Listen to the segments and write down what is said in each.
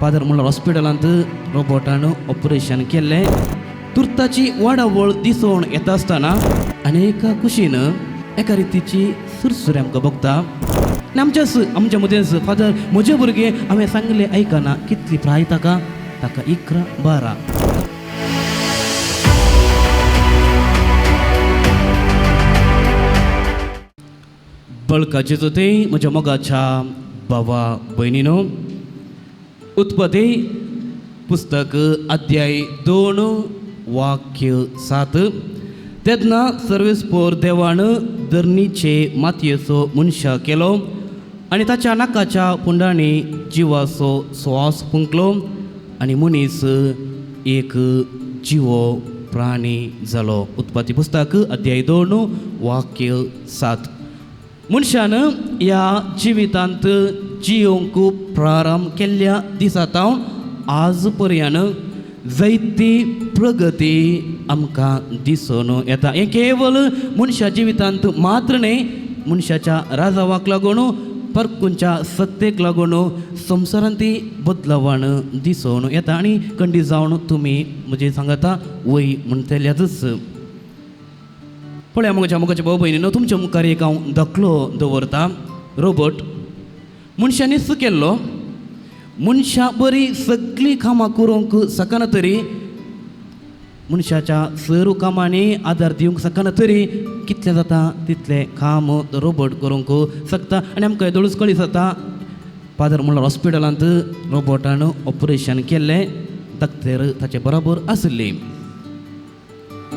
Father Muller हॉस्पिटलांत रोबोटान operation केल्लें. तुर्ताची वाडावळ दिसून येता आसतना आनी एका कुशीन एका रितीची सुरसुरी आमकां भोगता. आनी आमच्याच आमच्या मदेंच फादर म्हजे भुरगे हांवें सांगलें आयकना. कितली प्राय ताका? ताका 11 12. बळकाचे जोते म्हज्या मोगाच्या भावा भयणीनो, उत्पत्ती पुस्तक अध्याय 2 वाक्य 7. तेन्ना सर्वेस्पोर देवान धरणीचे मातयेचो मनशा केलो आनी ताच्या नाकाच्या पुंडांनी जिवाचो स्वास फुंकलो आनी मनीस एक जिवो प्राणी जालो. उत्पत्ती पुस्तक अध्याय 2 वाक्य 7. मनशान ह्या जिवितांत जियोंक प्रारंभ केल्ल्या दिसा तावन आज पर्यंत जायती प्रगती आमकां दिसून येता. हें केवल मनशा जिवितांत मात्र न्हय, मनशाच्या राजावाक लागून, परकुंच्या सत्तेक लागून संवसारांत ती बदलावान दिसून येता. आनी कंडी जावन तुमी म्हजें सांगता वय म्हणटल्यातच. पळया म्हज्या मोगाच्या भाव भयणीनो, तुमच्या मुखार एक हांव दाखलो दवरता. रोबोट मनशांनीच केल्लो. मनशां बरी सगळीं कामां करूंक शकना तरी, मनशाच्या सर्व कामांनी आदार दिवंक शकना तरी कितलें जाता तितलें काम रोबोट करूंक शकता. आनी आमकां येदोळूच कळी जाता, फादर मुल्लर हॉस्पिटलांत रोबोटान ऑपरेशन केल्लें, डॉक्टर ताचे बरोबर आशिल्ली.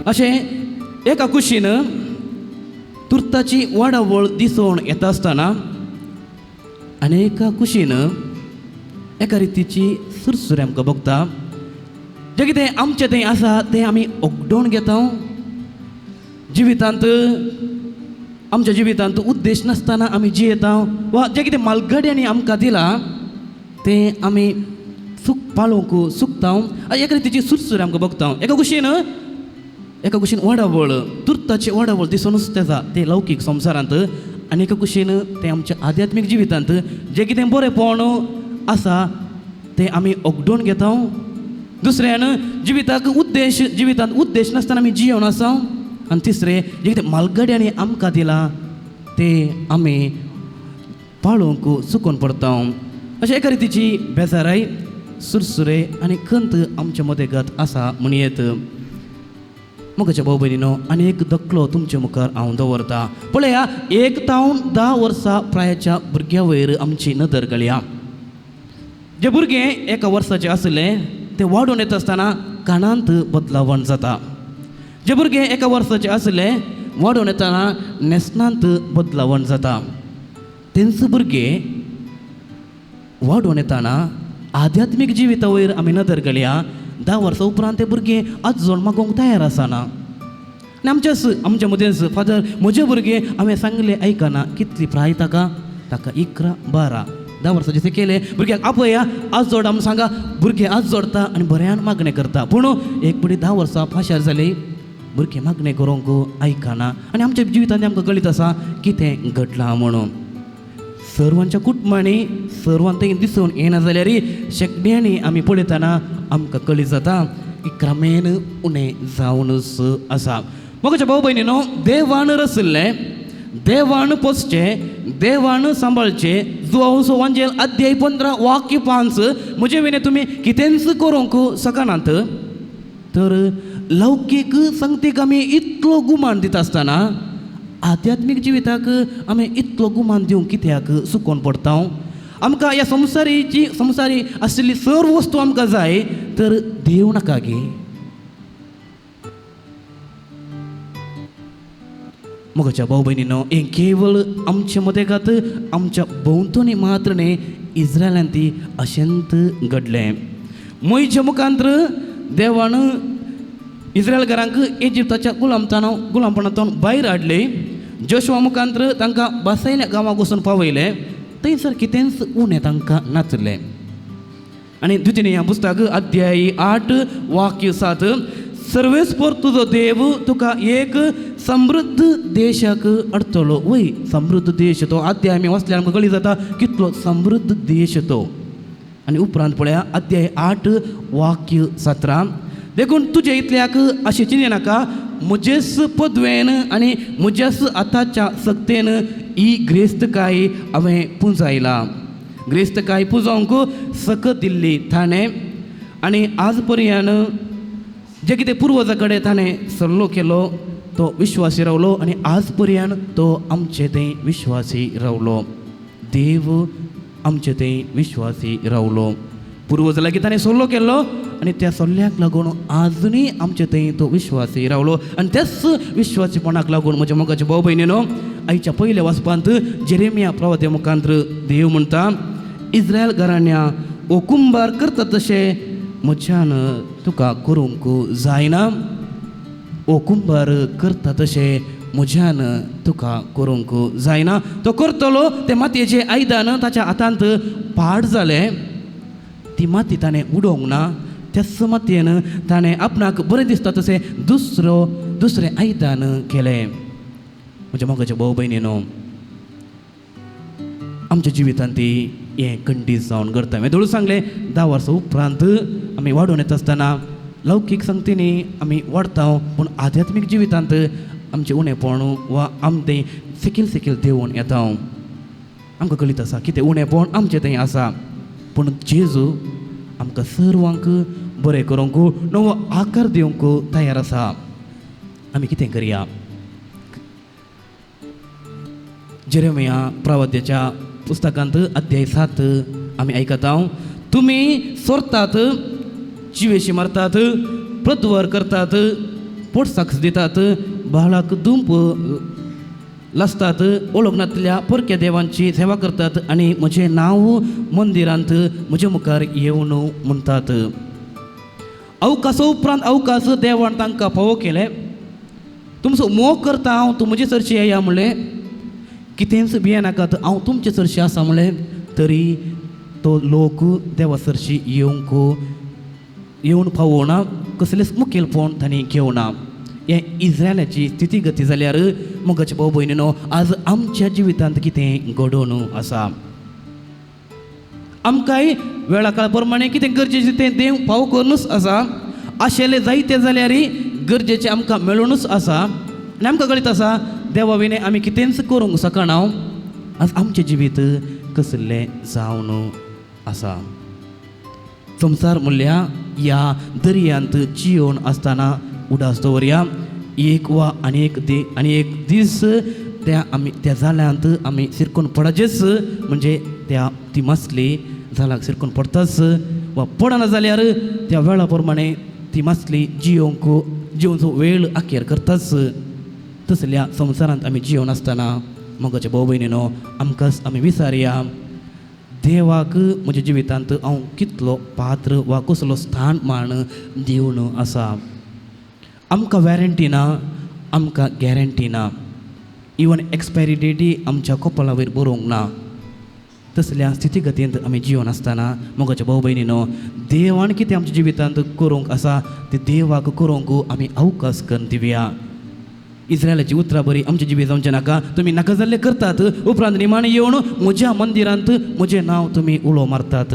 अशें एका कुशीन तुर्ताची वाडावळ दिसून येता आसतना आनी एका कुशीन एका रितीची सुरसुरी आमकां भोगता. जें कितें आमचें तें आसा तें आमी उगडोवन घेता. जिवितांत आमच्या जिवितांत उद्देश नासतना आमी जियेता वा जें कितें मालगड्यांनी आमकां दिलां तें आमी चूक पाळोवंक चुकता. एका रितीची सुरसुरी आमकां भोगता. एका कुशीन वाडावळ, तुर्ताची वाडावळ दिसुनूच तेजा तें लौकीक संवसारांत, आनी एका कुशीन तें आमच्या आध्यात्मीक जिवितांत जें कितें बरेंपण आसा तें आमी उगडोवन घेता. दुसऱ्यान जिविताक उद्देश, जिवितांत उद्देश नासतना आमी जियोन आसा. आनी तिसरें, जें कितें मालगड्यांनी आमकां दिलां तें आमी पाळोवंक चुकोवन पडटा. अशें एका रितीची बेजाराय, सुरसुरे आनी खंत आमच्या मदेगत आसा म्हणयेत. मोगाच्या भाव भयणीनो, आनी एक दखलो तुमच्या मुखार हांव दवरता. पळया, 1 तावन 10 वर्सां प्रायाच्या भुरग्या वयर आमची नदर घालया. जे भुरगें 1 वर्साचें आसलें तें वाडून येता आसतना कानांत बदलावण जाता. जे भुरगें 1 वर्साचें आसलें वाडून येतना न्हेसणांत बदलावण जाता. तेंच भुरगें वाडून येतना आध्यात्मीक जिविता वयर आमी नदर घालया. 10 वर्सां उपरांत ते भुरगें आजोण मागोवंक तयार आसना. आनी आमच्याच आमच्या मदेंच फादर म्हजे भुरगें हांवें सांगलें आयकना. कितली प्राय ताका? ताका 11 12. 10 वर्सां जशें केलें भुरग्याक आपया आजोड आमी सांगा, भुरगें आज जोडता आनी बऱ्यान मागणें करता. पूण एक पडी 10 वर्सां पाशार जाली, भुरगें मागणें करूंक आयकना. आनी आमच्या जिवितांत आमकां कळीत आसा कितें घडलां म्हणून. सर्वांच्या कुटुंबांनी सर्वांत दिसून येना जाल्यार शेगड्यांनी आमी पळयतना आमकां कळीत जाता की क्रमेन उणें जावनच आसा. मोगाच्या भाव भयणीनो, देवान रचल्लें, देवान पोसचें, देवान सांबाळचें. जुवांवचो वांजेल अध्याय 15 वाक्य 5, म्हजे विणे तुमी कितेंच करूंक शकनात. तर लौकीक संगतीक आमी इतलो गुमान दिता आसतना आध्यात्मीक जिविताक आमी इतलो गुमान दिवंक कित्याक चुकोवन पडटा? आमकां ह्या संवसारीची संवसारी आशिल्ली सर्व वस्तू आमकां जाय, तर देव नाका गे? मोगाच्या भाव भयणीनो, हें केवळ आमच्या मदेगात आमच्या भोंवतणी मात्र न्हय, इस्रायलांत ती अशेंत घडलें. मोयच्या मुखांत्र देवान इस्रायलकारांक इजिप्ताच्या गुलामपणांतून भायर हाडले. जोशुआ मुखांत्र तांकां बसयल्या गांवाक वचून पावयले. थंयसर कितेंच उणें तांकां नाचलें. आनी द्वितीय पुस्तक अध्याय 8 वाक्य 7, सर्वेस्पोर तुजो देव तुका एक समृद्ध देशाक हाडटलो. वय समृद्ध देश तो अध्याय आमी वाचल्यार आमकां कळी जाता कितलो समृद्ध देश तो. आनी उपरांत पळया अध्याय 8 वाक्य 17, देखून तुजे इतल्याक अशें चिंती नाका, म्हजेच पदवेन आनी म्हज्याच हाताच्या सक्तेन ही ग्रेस्तकाय हांवें पुंजायला. ग्रेस्तकाय पुंजावंक सकत दिल्ली ताणें आनी आज पर्यंत जे कितें पुर्वजा कडेन ताणें सल्लो केलो तो विश्वासी रावलो आनी आज पर्यंत तो आमचे थंय विश्वासी रावलो. देव आमचे थंय विश्वासी रावलो. पुर्वजा लागीं ताणें सल्लो केल्लो आनी त्या सल्ल्याक लागून आजुनूय आमचे थंय तो विश्वासी रावलो. आनी त्याच विश्वासीपणाक लागून म्हज्या मोगाच्या भाव भयणीनो, आयच्या पयल्या वाचपांत जेरेमिया प्रवाद्या मुखांत देव म्हणटा, इस्रायल घराण्या ओ कुंभार करता तशें म्हज्यान तुका करूंक जायना, ओ कुंभार करता तशें म्हज्यान तुका करूंक जायना. तो करतलो तें मातयेचें आयदन ताच्या हातांत पाड जालें, ती माती ताणें उडोवंक ना, त्याच मातयेन ताणें आपणाक बरें दिसता तशें दुसरें आयदन केलें. म्हज्या मोगाच्या भाव भयणीनो, आमच्या जिवितांत ती हें कंडीज जावन करता. हांवें धोळू सांगलें, 10 वर्सां उपरांत आमी वाडोवन येता आसतना लौकीक संगतींनी आमी वाडटा, पूण आध्यात्मीक जिवितांत आमचें उणेपण वा आमचें सकयल सकयल देंवून येता. आमकां कळीत आसा कितें उणेपण आमचें थंय आसा, पूण जेजू आमकां सर्वांक बरें करूंक नवो आकार दिवंक तयार आसा. आमी कितें करया? जेरेमिया प्रवाद्याच्या पुस्तकांत अध्याय 7 आमी आयकता, तुमी सोरतात, जिवेशी मारतात, प्रद्वर करतात, पोटसाक्स दितात, बाळाक दुंप लासतात, ओळखनातल्या परक्या देवांची सेवा करतात आनी म्हजें नांव मंदिरांत म्हजे मुखार येवन म्हणटात. अवकासा उपरांत अवकाश देवान तांकां फावो केलें. तुमचो मोग करता हांव, तूं म्हजे सरशी येया म्हणलें, कितेंच भियेनाकात, हांव तुमचे सरशी आसा म्हणलें, तरी तो लोक देवा सरशी येवन पावोना, कसलेंच मुखेलपण तांणी घेवना. हें इस्रायलाची स्थितीगती जाल्यार मोगाचे भाव भयणीनो, आज आमच्या जिवितांत कितें घडोवन आसा? आमकांय वेळा काळा प्रमाणे कितें गरजेचें तें देव फावो करुनूच आसा. आशिल्लें जायतें जाल्यार गरजेचें आमकां मेळुनूच आसा आनी आमकां कळीत आसा देवा विणें आमी कितेंच करूंक शकना. आज आमचें जिवीत कसलें जावन आसा? संवसार म्हणल्यार ह्या दर्यांत जियोवन आसतना उडास दवरया. एक वा आनी एक आनी एक दीस त्या आमी त्या जाल्यांत आमी सिरकून पडचेच, म्हणजे त्या ती मासली जालाक सिरकून पडटाच वा पडना जाल्यार त्या वेळा प्रमाणे ती मासली जियोवंक जिवनचो वेळ अखेर करताच. तसल्या संवसारांत आमी जियोवन आसतना मोगाच्या भाव भयणीनो, आमकांच आमी विचारया, देवाक म्हज्या जिवितांत हांव कितलो पात्र वा कसलो स्थान मान दिवन आसा? आमकां वॉरंटी ना, आमकां गॅरंटी ना, इवन एक्सपायरी डेटी आमच्या कपाळा वयर बरोवंक ना. तसल्या स्थितीगतींत आमी जिवन आसतना मोगाच्या भाव भयणीनो, देवान कितें आमच्या जिवितांत करूंक आसा तें देवाक करूंक आमी अवकाश करून दिवया. इस्रायलाची उतरां बरी आमच्या जिवीत जावचें नाका, तुमी नाका जाल्लें करतात, उपरांत निमाणें येवन म्हज्या मंदिरांत म्हजें नांव तुमी उलो मारतात.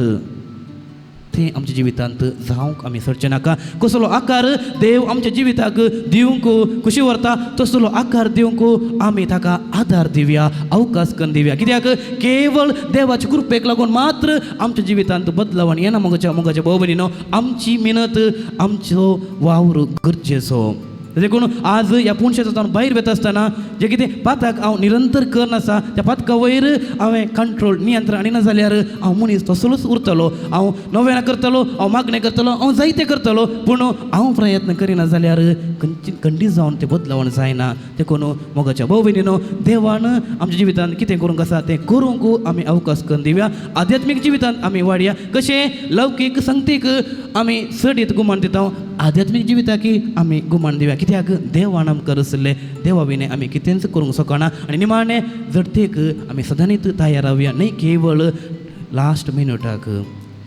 तें आमच्या जिवितांत जावंक आमी सरचें नाका. कसलो आकार देव आमच्या जिविताक दिवंक खुशी व्हरता तसलो आकार दिवंक आमी ताका आदार दिवया, अवकाश करून दिवया. कित्याक केवळ देवाच्या कृपेक लागून मात्र आमच्या जिवितांत बदलावण येना. मोगाच्या मोगाच्या भाव भयणीनो, आमची मेहनत आमचो वावर गरजेचो. देखून आज ह्या पुणशेंत भायर वता आसतना जें कितें पाताक हांव निरंतर करनासा त्या पातका वयर हांवें कंट्रोल नियंत्रण हाडिना जाल्यार हांव मनीस तसलोच उरतलो. हांव नव्यान करतलो, हांव मागणें करतलो, हांव जायतें करतलो, पूण हांव प्रयत्न करिना जाल्यार खंडीत जावन तें बदलावण जायना. देखून मोगाच्या भाव भयणीनो, देवान आमच्या जिवितांत कितें करूंक आसा तें करूंक आमी अवकाश करून दिवया. आध्यात्मीक जिवितांत आमी वाडया. कशें लौकीक संगतीक आमी चडीत गुमान दिता, आध्यात्मीक जिविताकी आमी गुमान दिवया. कित्याक देवान आमकां रचल्लें, देवा विणें आमी कितेंच करूंक शकना. आनी निमाणें जडतेक आमी सदांच तयार रावया, न्हय केवळ लास्ट मिनटाक.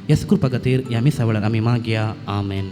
ह्या कृपा खातीर ह्या मिसा वेळार आमी मागया. आमेन.